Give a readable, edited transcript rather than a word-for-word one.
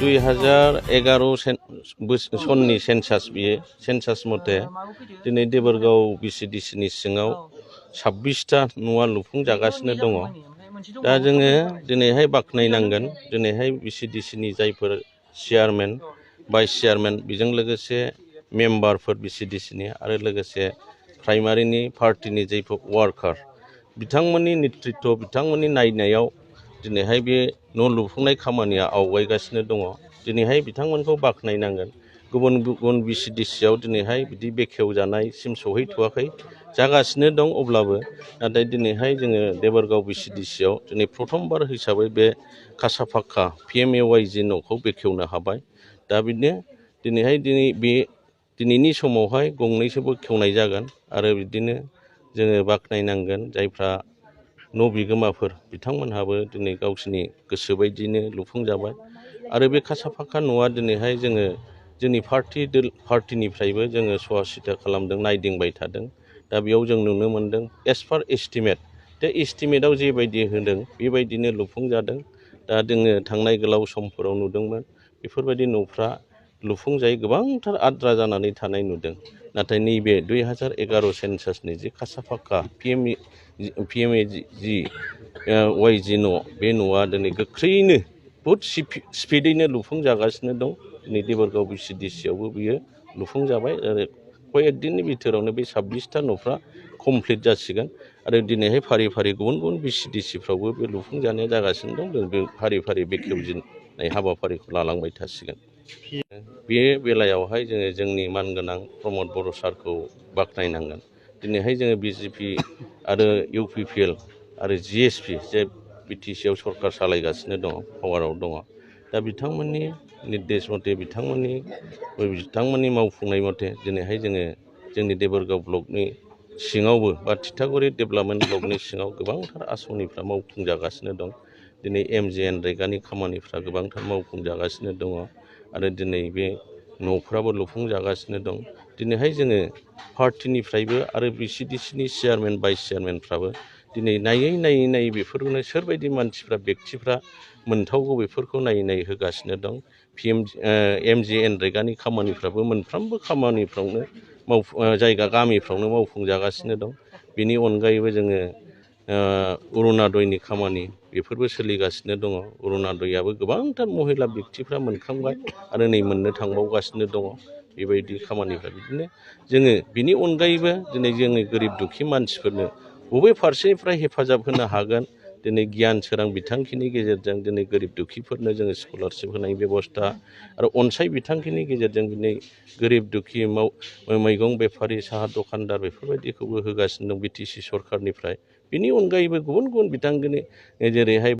2011 सननि सेन्सास बियो सेन्सास मथे दिनै देबोरगाव भिसिडिसिनि सिङाव 26टा न'आ लुफुंजागासिनो दङ। दा जोङो दिनैहाय बाख्नायनांगोन दिनैहाय भिसिडिसिनि जायफोर चेयारमेन भाइस चेयारमेन बेजों लोगोसे मेम्बारफोर भिसिडिसिनि आरो लोगोसे प्राइमारिनि पार्टिनि जायफोर वार्कार बिथांमोननि नेतृत्व बिथांमोननि नायनायाव दिनैहाय बे न' लुफुंनाय खामानिया आवगायगासिनो दङ। दिनैहाय बिथांमोनखौ बाख्नायनांगोन। गुबुन गुबुन भिसिडिसियाव दिनैहाय बिदि बेखेवजानायसिम सौहैथ'वाखै जागासिनो दं अब्लाबो नाथाय दिनैहाय जोङो देबोरगाव भिसिडिसियाव दिनै प्रथमबार हिसाबै बे खासा फाक्का PMAY न'खौ बेखेवनो हाबाय। दा बिदिनो दिनैहाय दिनैनि समावहाय गंनैसो बेखेवनाय जागोन आरो बिदिनो जोङो बाख्नायनांगोन जायफ्रा न' बिगोमाफोर बिथांमोनहाबो दिनै गावसिनि गोसो बायदिनो लुफुंजाबाय आरो बे खासा फाक्का न'आ दिनैहाय जोङो जोंनि पार्टिनिफ्रायबो जोङो सहा सिथा खालामदों नायदिंबाय थादों। दा बेयाव जों नुनो मोन्दों एस पार एस्टिमेट बे एस्टिमेटआव जेबायदि होदों बेबायदिनो लुफुंजादों। दा जोङो थांनाय गोलाव समफोराव नुदोंमोन बेफोरबायदि न'फ्रा लुफुंजायै गोबांथार आद्रा जानानै थानाय नुदों। नाथाय नैबे 2011 सेन्सासनि जि खासा फाक्का PMAY न' बे न'आ दिनै गोख्रैयैनो बहुद स्पिडैनो लुफुंजागासिनो दं। दिनै देबोरगाव भिसिडिसियावबो बियो लुफुंजाबाय आरो कয়েকদিननि भितरावनो बे 26टा न'फ्रा कमप्लिट जासिगोन आरो दिनैहाय फारि फारि गुबुन गुबुन भिसिडिसिफ्रावबो बे लुफुंजानाया जागासिनो दं। जों बे फारि फारि बेखेवजेननाय हाबाफारिखौ लालांबाय थासिगोन। बे बेलायावहाय जोङो जोंनि मानगोनां प्रमद बर' सारखौ बाख्नायनांगोन। दिनैहाय जोङो BJP आरो UPPL आरो GSP जे BTCआव सरकार सालायगासिनो दङ पावाराव दङ। दा बिथांमोननि निर्देश मथे बिथांमोननि मावफुंनाय मथे दिनैहाय जोङो जोंनि देबोरगाव ब्लकनि सिङावबो बा थिथागुरि डेभेलपमेन्ट ब्लकनि सिङाव गोबांथार आसनिफ्रा मावफुंजागासिनो दं। दिनै MGNरेगानि खामानिफ्रा गोबांथार मावफुंजागासिनो दङ आरो दिनै बे न'फ्राबो लुफुंजागासिनो दं। दिनैहाय जोङो पार्टिनिफ्रायबो आरो भिसिडिसिनि चेयारमेन भाइस चेयारमेनफ्राबो दिनै नायै बेफोरखौनो सोरबायदि मानसिफ्रा बेक्तिफ्रा मोनथावगौ बेफोरखौ नायै होगासिनो दं। MGNरेगानि खामानिफ्राबो मोनफ्रोमबो खामानिफ्रावनो जायगा गामिफ्रावनो मावफुंजागासिनो दं। बेनि अनगायैबो जोङो अरुण'दयनि खामानि बेफोरबो सोलिगासिनो दङ। अरुण'दयाबो गोबांथार महिला बेक्तिफ्रा मोनखांबाय आरो नै मोननो थांबावगासिनो दङ। बेबायदि खामानिफ्रा बिदिनो जोङो बिनि अनगायैबो दिनै जोंनि गोरिब दुखि मानसिफोरनो बबे फारसेनिफ्राय हेफाजाब होनो हागोन दिनै गियान सोरां बिथांखिनि गेजेरजों दिनै गोरिब दुखिफोरनो जोङो स्कलारशिप होनाय बेबस्था आरो अनसाय बिथांखिनि गेजेरजों दिनै गोरिब दुखि मैगं बेफारि साहा दखानदार बेफोरबायदिखौबो होगासिनो दं BTC सरखारनिफ्राय। बिनि अनगायैबो गुबुन गुबुन बिथांखिनि जेरैहाय